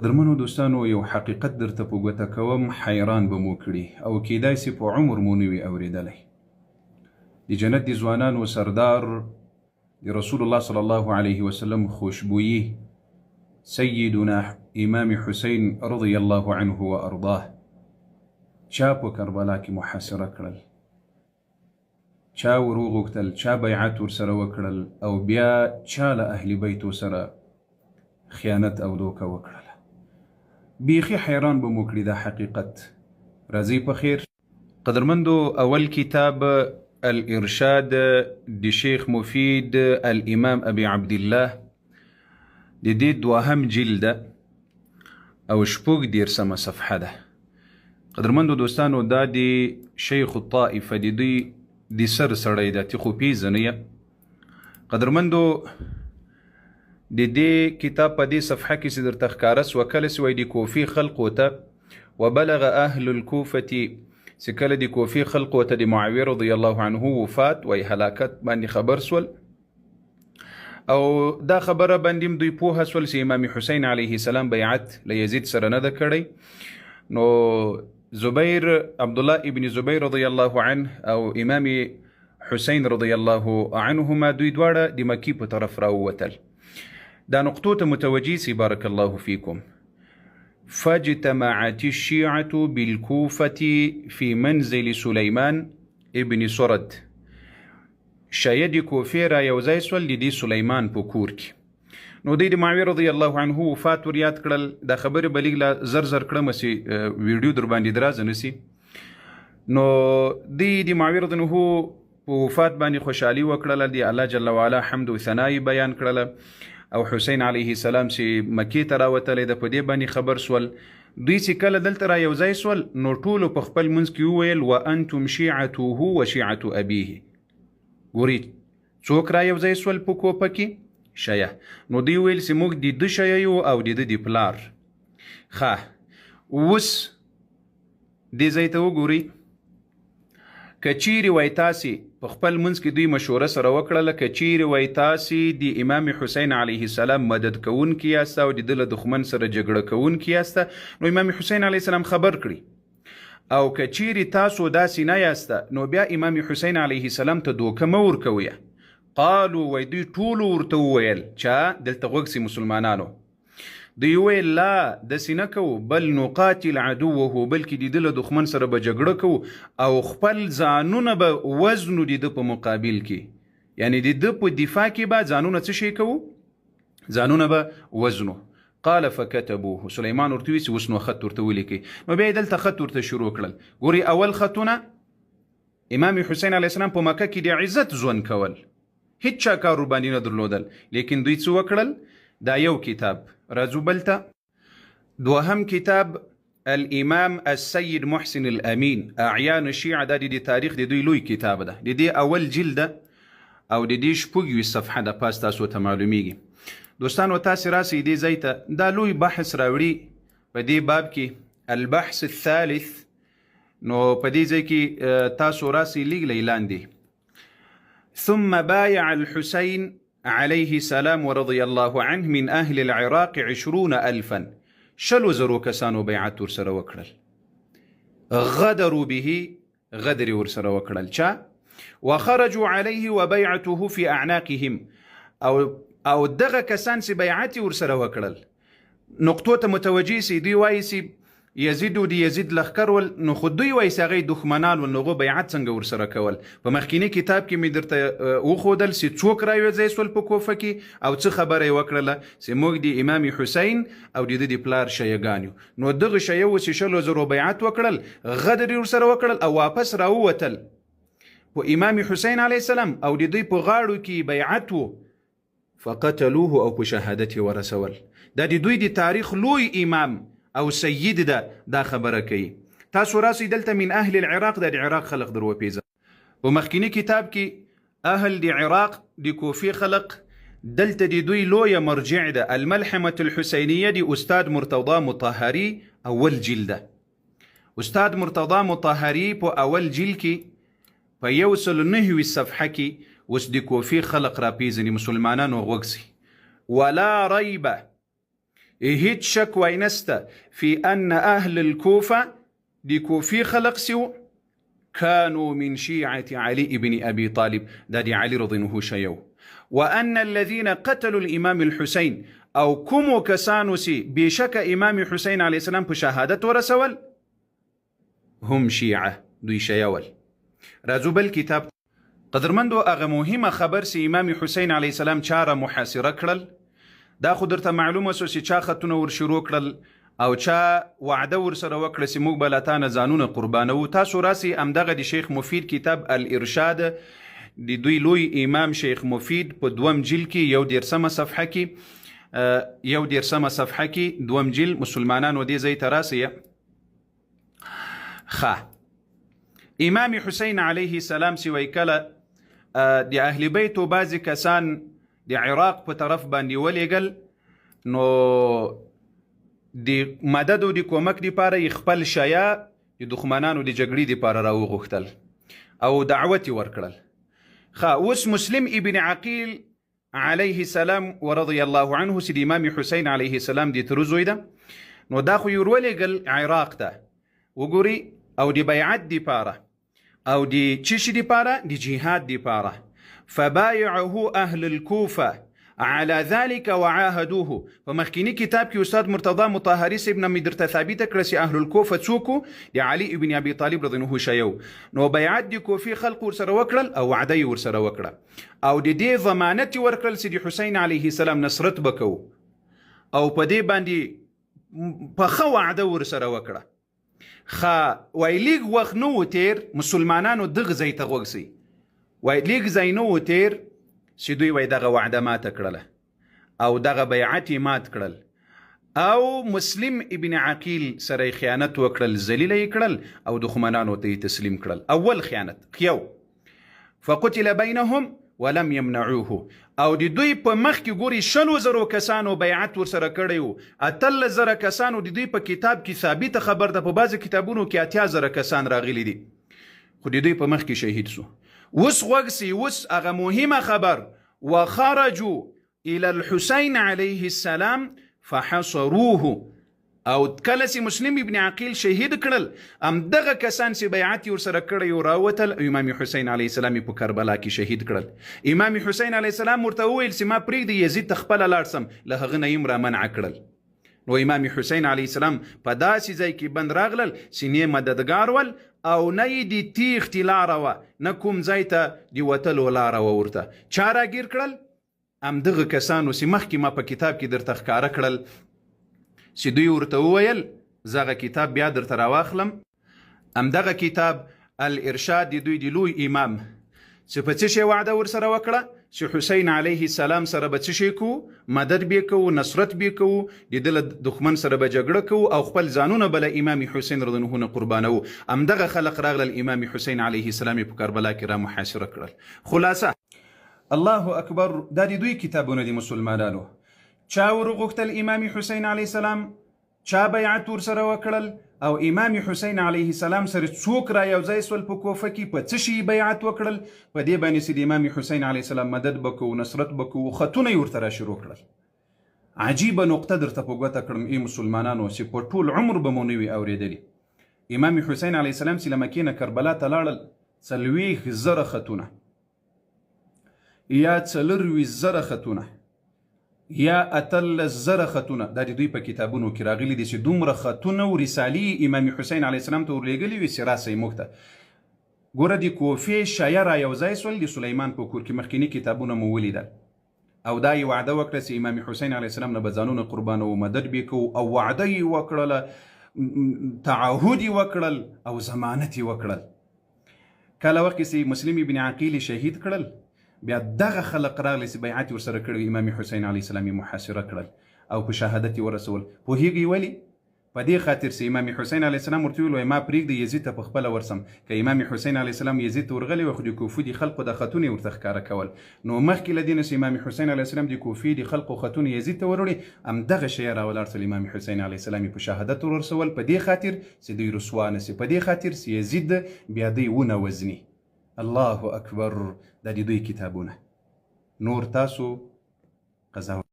قدرمنو دوستانو یو حقیقت درته په ګوته کوم حیران به مو کړي او کیدای سي په عمر مو نه وي اوریدلی. د جنت د ځوانانو سردار د رسول الله صلی الله علیه وسلم خوشبویي سیدنا امام حسین رضی الله عنه و ارضاه چا په کربلا کې محاصره کړل، چا وروغوښتل، چا بیعت ورسره وکړل او بیا چا له اهل بیتو سره خیانت او دوکه وکړله. بیخي حیران به مو کړي دا حقیقت. راځئ په خیر. قدرمندو اول کتاب الارشاد د شیخ مفید الامام ابي عبدالله د دې دوهم جلد ده او 36مه صفحه ده. قدرمندو دوستانو دا د شیخ الطائفه د دوی د سر سړی ده، تی خو پیژنئ. قدرمندو د دې کتاب په دې صفحه کې چې درته ښکاره سوه، کله چې وایي د کوفې خلقو ته وبلغ اهل الکوفة، چې کله د کوفې خلقو ته د معاویه رضی الله عنه وفات وایي هلاکت باندې خبر سول، او دا خبره باندې هم دوی پوهه سول چې امام حسین علیه السلام بیعت له یزید سره نه ده کړی. نو زبیر عبدالله ابن زبیر رضی الله عنه او امام حسین رضی الله عنهما دوی دواړه د مکی په طرف راووتل. دا نقطو ته متوجه سي، بارک الله فیکم. فاجتمعت الشيعة بالكوفة في منزل سليمان ابن سرد. شیعه د کوفې را یو ځای سول د دې سلیمان په کور کې. نو دوی د معاویه رضی الله عنه وفات ور یاد کړل. دا خبرې به لږ لا زر زر کړم چې ویډیو در باندې درازه نه سي. نو دوی د معاویه رضی الله عنه په وفات باندې خوشحالي وکړله، د الله جل وعلا حمد و ثنا یې بیان کړله، او حسین علیه السلام چې مکې ته راوتلی ده په دې باندې خبر سول. دوی چې کله دلته را یو ځای سول نو ټولو په خپل منځ کې وویل وانتم شیعته و شیعة ابیه. ګوري څوک را یو ځای سول په کوپه کې؟ شیعه. نو دوی ویل چې موږ د ده شیعه یو او د ده د پلار. ښه اوس دې ځای ته وګورئ، که چیرې وای تاسې په خپل منځ کې دوی مشوره سره وکړله، که چیرې وای تاسې د امام حسین علیه السلام مدد کوونکي یاست او د ده له دښمن سره جګړه کوونکي یاست، نو امام حسین علیه السلام خبر کړي. او که چیرې تاسو داسې نه یاست نو بیا امام حسین علیه السلام ته دوکه مه ورکوئ. قالو وای دوی ټولو ورته وویل، چا دلته غوږ سي مسلمانانو، دوی وویل لا داسې نه کوو، بل نقاتل عدوه، بلکې د ده له دښمن سره به جګړه کوو او خپل ځانونه به وزنو د ده په مقابل کې، یعنې د ده په دفاع کې به ځانونه څه شی کوو؟ ځانونه به وزنو. قال فكتبوه. سلیمان ورته وویل چې اوس نو خط ورته ولیکئ. نو بیا یې دلته خط ورته شروع کړل. ګورئ اول خطونه امام حسین علیه السلام په مکه کې د عزت ژوند کول، هیڅ چا کار ورباندې نه درلودل، لیکن دوی څه وکړل؟ دا یو کتاب. راځو بل ته، دوهم کتاب الامام السید محسن الامین اعیان الشیعه، دا د دې تاریخ د دوی لوی کتاب ده، د دې اول جلد ده او د دې 26 صفحه ده، پاس تاسو ته معلومیږي. دوستانو تاسې راسئ دې ځای ته، دا لوی بحث راوړي په دې باب کې، البحث الثالث. نو په دې ځای کې تاسو راسئ لږ لی لاندې، ثم بايع الحسين عليه السلام ورضي الله عنه من أهل العراق 20 ألفا، شلو زرو کسانو بیعت ورسره وکړل، غدروا به، غدر ورسره وکړل. چا؟ وخرجوا عليه وبيعته في أعناقهم، او دغه کسان چې بیعت یې ورسره وکړل، نقطو ته متوجه سي. دوی وایي چې یزید و د یزید لښکر ول، نو خو دوی وایي چې هغه یې دښمنان ول، نو هغو بیعت څنګه ورسره کول؟ په مخکیني کتاب کې مې درته وښودل چې څوک راوځی سول په کوفه کې او څه خبره یې وکړله چې موږ د امام حسین او د ده د پلار شیعه ګان یو. نو دغه شیعه و چې شلو زرو بیعت وکړل، غدر یې ورسره وکړل او واپس راووتل. په امام حسین علیه السلام او د دوی په غاړو کې بیعت و، فقتلوه او په شهادت یې ورسول. دا د دوی د تاریخ لوی امام او سید ده دا خبره کوي. تاسو راسئ دلته من اهل العراق، دا د عراق خلق در وپېژنئ. په مخکیني کتاب کې اهل د عراق د کوفې خلق، دلته د دوی لویه مرجع ده الملحمة الحسینیه د استاد مرتضی مطهري اول جلد ده. استاد مرتضی مطهري په اول جلد کې په 129 صفحه کې اوس د کوفې خلق راپېژني، مسلمانانو غوږ سي. ولا ریب، هیڅ شک وای نسته فی ان اهل الکوفه د کوفی خلق سیو كانوا من شيعة علي ابن أبي طالب، دا د علي رضی الله شیو، وأن الذين قتلوا الإمام الحسين او کومو کسانو سي بشک امام حسین علیه السلام په شهادت ورسول هم شیعه، دوی شیعه ول. راځو بل کتاب. قدرمندو هغه مهمه خبر سي امام حسین علیه السلام چا را محاصره کړل، دا خو درته معلومه سو چې چا خطونه ور شروع کړل او چا وعده ورسره وکړه چې موږ به له تا نه ځانونه قربانوو. تاسو راسئ همدغه د شیخ مفید کتاب الارشاد د دوی لوی امام شیخ مفید په دوم جلد کې یو دېرسمه صفحه کې، یو دېرسمه صفحه کې دوم جلد، مسلمانانو دې ځای ته راسئ. ښه، امام حسین علیه السلام چې وایي کله د اهل بیتو بعضې کسان د عراق په طرف باندې ولېږل، نو د مدد او د کومک دپاره یې خپل شیعه د دښمنانو د جګړې دپاره راوغوښتل او دعوت یې ورکړل. ښه، اوس مسلم ابن عقیل علیه السلام ورضی الله عنه چې د امام حسین علیه السلام د تره زوی ده، نو دا خو یې ورولېږل عراق ته، وګوري، او د بیعت دپاره او د څه شي دپاره؟ د جهاد دپاره. فبايعه اهل الكوفه على ذلك وعاهدوه. په مخکینی کتاب کې استاد مرتضی مطهري صاحب نه مې درته ثابته کړه چې اهل الکوفه څوک وو؟ د علي ابن ابي طالب رضی الله عنه شیعه. نو بیعت د کوفې خلق ورسره وکړل او وعده یې ورسره وکړه او د دې ضمانت یې ورکړل چې د حسین علیه السلام نصرت به کوو، او په دې باندې پخه وعده ورسره وکړه. ښه، وایي لږ وخت نه و تېر، مسلمانانو دغه ځای ته غوږ سئ، وایي لږ ځای نه و تېر چې دوی وایي دغه وعده ماته کړله او دغه بیعت یې مات کړل او مسلم ابن عقیل سره یې خیانت وکړل، ذلیله یې کړل او دښمنانو ته یې تسلیم کړل. اول خیانت یو، فقتل بینهم ولم يمنعوه. او د دوی په مخ کې ګوري شلو زرو کسانو بیعت ورسره کړی و، 18,000 کسانو د دوی په کتاب کې ثابته خبر ده، په بعضې کتابونو کې 80,000 کسان راغلي دي، خو د دوی په مخ کې شهید سو. اوس غوږ سئ، اوس هغه مهمه خبر، وخرجوا الى الحسین علیه السلام فحصروه. او کله چې مسلم ابن عقیل شهید کړل، همدغه کسان چې بیعت یې ورسره کړی و راوتل او امام حسین علیه السلام یې په کربلا کې شهید کړل. امام حسین علیه السلام ورته وویل چې ما پرېږدي یزید ته خپله لاړ سم، له هغه نه یې هم را منع کړل. نو امام حسین علیه السلام په داسې ځای کې بند راغلل چې نه مددګار ول او نه یې د تیښتې لاره وه، نه کوم ځای ته د وتلو لاره وه ورته. چا راګیر کړل؟ همدغه کسانو چې مخکې ما په کتاب کې درته ښکاره کړل چې دوی ورته وویل زه هغه کتاب بیا درته راواخلم. همدغه کتاب الارشاد د دوی د لوی امام چې په څه شی وعده ورسره وکړه چې حسین علیه السلام سره به څه شی کوو، مدد به کوو، نصرت به کوو، د ده له دښمن سره به جګړه کوو او خپل ځانونه به له امام حسین رضی الله عنه قربانوو. همدغه خلق راغلل امام حسین علیه السلام یې په کربلا کې را محاصره کړل. خلاصه الله اکبر، دا د دوی کتابونه دي مسلمانانو. چا وروغوښتل امام حسین علیه السلام، چا بیعت ورسره وکړل او امام حسین علیه السلام سره څوک را یو ځای سول په کوفه کې، په څه شي بیعت وکړل، په دې باندې چې د امام حسین علیه السلام مدد به کوو، نصرت به کوو، خطونه یې ورته را شروع کړل. عجیبه نقطه درته په ګوته کړم ای مسلمانانو چې په ټول عمر به مو نه وي اورېدلي. امام حسین علیه السلام چې له مکې نه کربلا ته لاړل، 40,000 خطونه یا 24,000 خطونه یا 18,000 خطونه، دا د دوی په کتابونو کې راغلي دي چې دومره خطونه او رسالې امام حسین علیه السلام ته ورلېږلي وي چې راسئ موږ ته. ګوره د کوفې شیعه را یو ځای سول د سلیمان په کور کې، مخکیني کتابونه مو ولیدل، او دا یې وعده وکړه چې امام حسین علیه السلام نه به ځانونه قربانوو، مدد به کوو، او وعده یې وکړله، تعهد یې وکړل او ضمانت یې وکړل. کله وخت کې چې مسلم ابن عقیل شهید کړل، بیا دغه خلق راغلی چې بیعت یې ورسره کړی، امام حسین علیه السلام یې محاصره کړل او په شهادت یې ورسول. پوهېږئ ولې؟ په دې خاطر چې امام حسین علیه السلام ورته وویل، ما پرېږدئ یزید ته په خپله ورسم. که امام حسین علیه السلام یزید ته ورغلی وای، خو د کوفې د خلقو د خطونه یې ورته ښکاره کول. نو مخکې له دې نه چې امام حسین علیه السلام د کوفې د خلقو خطونه یزید ته وروړي، همدغه شی راولاړ سول، امام حسین علیه السلام یې په شهادت ورسول، په دې خاطر چې دوی رسوا نه سي، په دې خاطر چې یزید بیا دوی ونه وزني. الله اکبر، دا د دوی کتابونه. نور تاسو قضاوت.